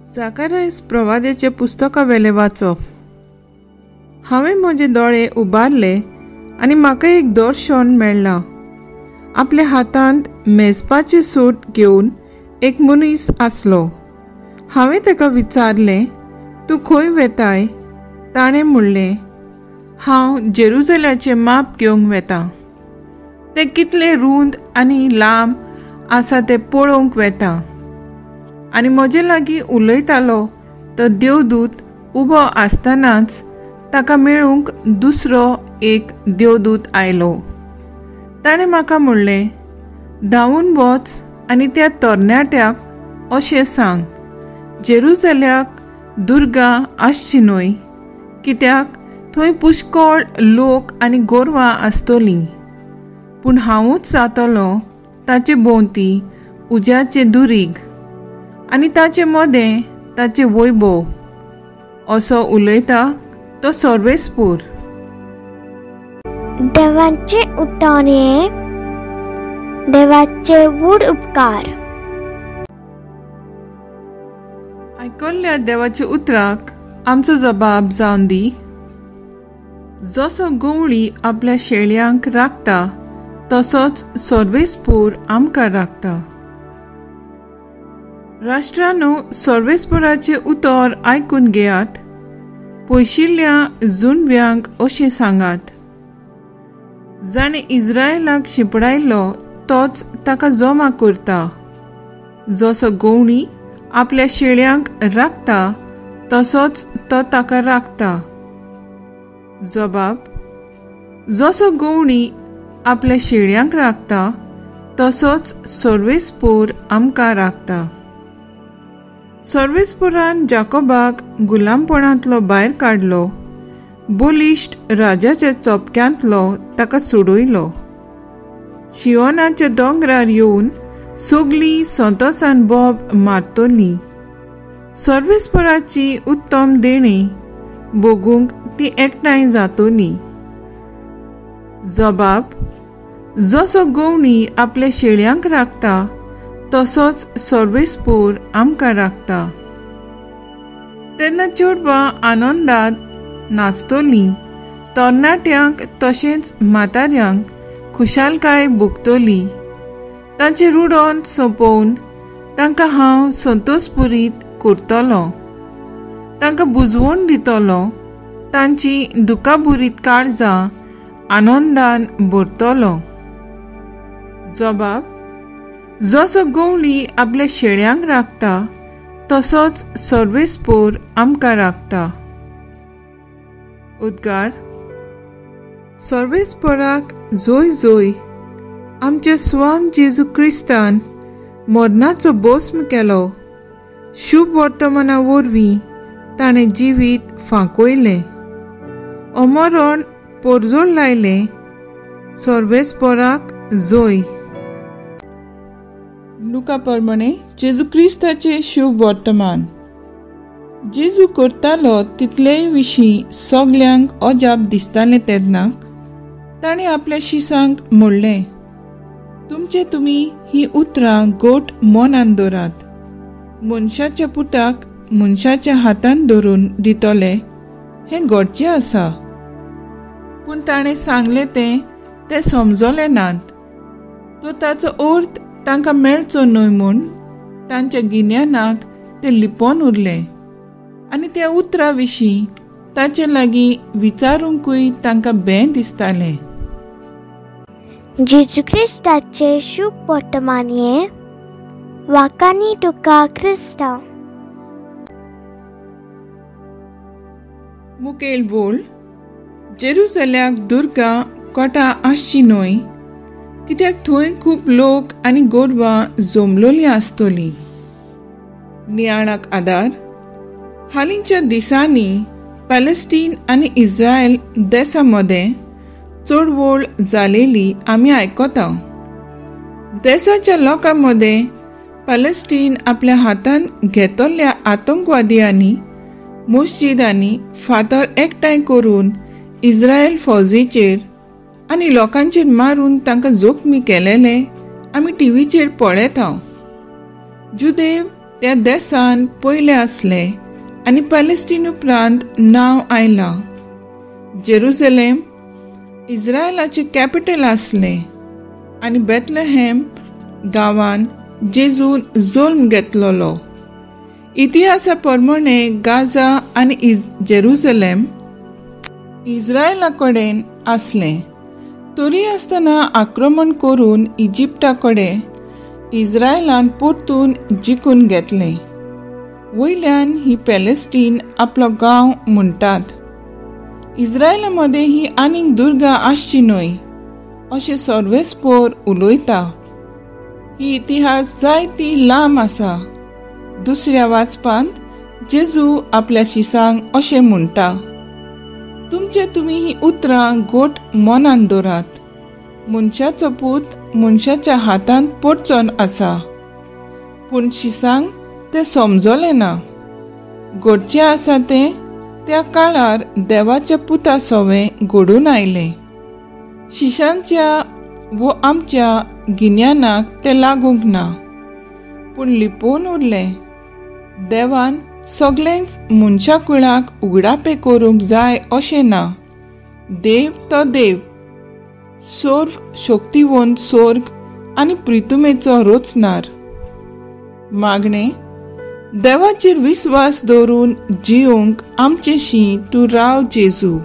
जाकारायस प्रवाद्याचे पुस्तका वेले वाचप. हांवें म्हजे दोळे उबारले आनी म्हाका एक दर्शन मेळ्ळां. आपल्या हातांत मेजपाचें सूट घेवन एक मनीस आसलो. हांवें ताका विचारलें, तूं खंय वेताय? ताणें म्हणलें, हांव जेरुजल्याचें माप घेवंक वेतां. तें कितलें रूंद आनी लांब आसा तें पळोवंक वेता. आनी म्हजे लागीं उलयतालो तो देवदूत उबो आसतनाच ताका मेळूंक दुसरो एक देवदूत आयलो. ताणें म्हाका म्हणलें, धांवून वच आनी त्या तरणाट्याक अशें सांग, जेरुजल्याक दुर्गा आसची न्हय, कित्याक थंय पुष्कळ लोक आनी गोरवां आसतलीं. पूण हांवूच जातलो ताचे भोंवती उज्याचें दुरीग आनी ताचे मदें ताचें वैभव. असो उलयता तो सर्वेस्पूर. देवाचे उठावणे, देवाचे व्हड उपकार. आयकल्ल्या देवाच्या उतराक आमचो जबाब जावन दी. जसो गवळी आपल्या शेळयांक राखता तसोच सर्वेस्पूर आमकां राखता. राष्ट्रांनो, सर्वेस्पुराचें उतर आयकून घेयात. पयशिल्ल्या जुनव्यांक अशें सांगात, जाणें इस्रायलाक शिंपडायलो तोच ताका जमा करता. जसो गवणी आपल्या शेळयांक राखता तसोच तो ताका राखता. जबाब, जसो गवणी आपल्या शेळयांक राखता तसोच सर्वेस्पूर आमकां राखता. सर्वेस्पुरान जाकोबाक गुलामपणांतलो भायर काडलो, बलिश्ट राजाच्या चोपक्यांतलो ताका सोडयलो. शियोनाच्या दोंगरार येवन सगलीं संतोसान बोब मारतली. सर्वेस्पुराची उत्तम देणी भोगूंक ती एकठांय जातली. जबाब, जसो गवणी आपल्या शेळयांक राखता तसोच सर्वेस्पूर आमकां राखता. तेन्ना चेडवां आनंदात नाचतलीं, तरणाट्यांक तशेंच म्हाताऱ्यांक खुशालकाय भोगतली. तांचे रुडोन सोंपोवन तांकां हांव संतोषपुरीत करतलो. तांकां बुजवण दितलो, तांची दुखाभरीत काळजां आनंदान भरतलो. जबाब, जसो गवळी आपल्या शेळयांक राखता तसोच सर्वेस्पूर आमकां राखता. उद्गार, सर्वेस्पराक जोय जोय. आमच्या स्वाम जेजू क्रिस्तान मरणाचो भस्म केलो. शुभ वर्तमाना वरवीं ताणें जिवीत फांकयलें, अमरण पोरजोड लायलें. सर्वेस्पराक जोय. लुका प्रमाणे जेजू क्रिस्ताचें शुभ वर्तमान. जेजू करतालो तितलेय विशीं सगल्यांक अजाप दिसतालें. तेन्ना ताणें आपल्या शिसांक म्हणलें, तुमचे तुमी ही उतरां गोट मनान दवरात. मनशाच्या पुताक मनशाच्या हातान धरून दितले हें घडचें आसा. पूण ताणें सांगलें तें ते समजले नात. तो ताचो अर्थ तांकां मेळचो न्हय म्हूण तांच्या गिन्यानाक ते लिपोवन उरले आनी त्या उतरा विशीं ताचे लागीं विचारूंकूय तांकां बें दिसतालें. जेजू क्रिस्ताचे शुभ वर्तमान हें वाकानी तुका क्रिस्ता. मुखेल बोल, जेरुजल्याक दुर्गा कोटा आसची न्हय, कित्याक थंय खूब लोक आनी गोरवां जमलोलीं आसतलीं. नियाळाक आदार, हालींच्या दिसांनी पॅलेस्टीन आनी इस्रायल देसा मदें चळवळ जालेली आमी आयकता. देसाच्या लोकां मदें पॅलेस्टीन आपल्या हातान घेतल्या आतंकवादियांनी मस्जिदांनी फातर एकठांय करून इस्रायल फौजीचेर आनी लोकांचेर मारून तांकां जोखमी केलेले आमी टीव्हीचेर पळयता. जुदेव त्या देसान पयले आसले आनी पॅलेस्टीन उपरांत नांव आयलां. जेरुजलेम इस्रायलाचें कॅपिटल आसलें आनी बेथलेहेम गांवान जेजून जल्म घेतलेलो. इतिहासा प्रमाणे गाझा आनी जेरुजलेम इस्रायला कडेन आसलें, तरी आसतना आक्रमण करून इजिप्टा कडेन इस्रायलान परतून जिखून घेतलें. वयल्यान ही पॅलेस्टीन आपलो गांव म्हणटात. इस्रायला मदें ही आनीक दुर्गा आसची न्हय अशें सर्वेस्पोर उलयता. ही इतिहास जायती लांब आसा. दुसऱ्या वाचपांत जेजू आपल्या शिसांक अशें म्हणटा, तुमचे तुमी ही उतरां गोट मनान दवरात. मनशाचो पूत मनशाच्या हातांत पडचोन आसा. पूण शिसांक तें समजलें ना. घडचें आसा तें त्या काळार देवाच्या पुता सवें घडून आयलें. शिशांच्या वो आमच्या गिन्यानाक तें लागूंक ना, पूण लिपोवन उरलें. देवान सगळेंच मनशा कुळाक उगडापे करूंक जाय अशें ना. देव तो देव, सर्व शक्तिवंत स्वर्ग आनी प्रितुमेचो रचणार. मागणें, देवाचेर विस्वास दवरून जियोंक आमचेशी तूं राव जेजू.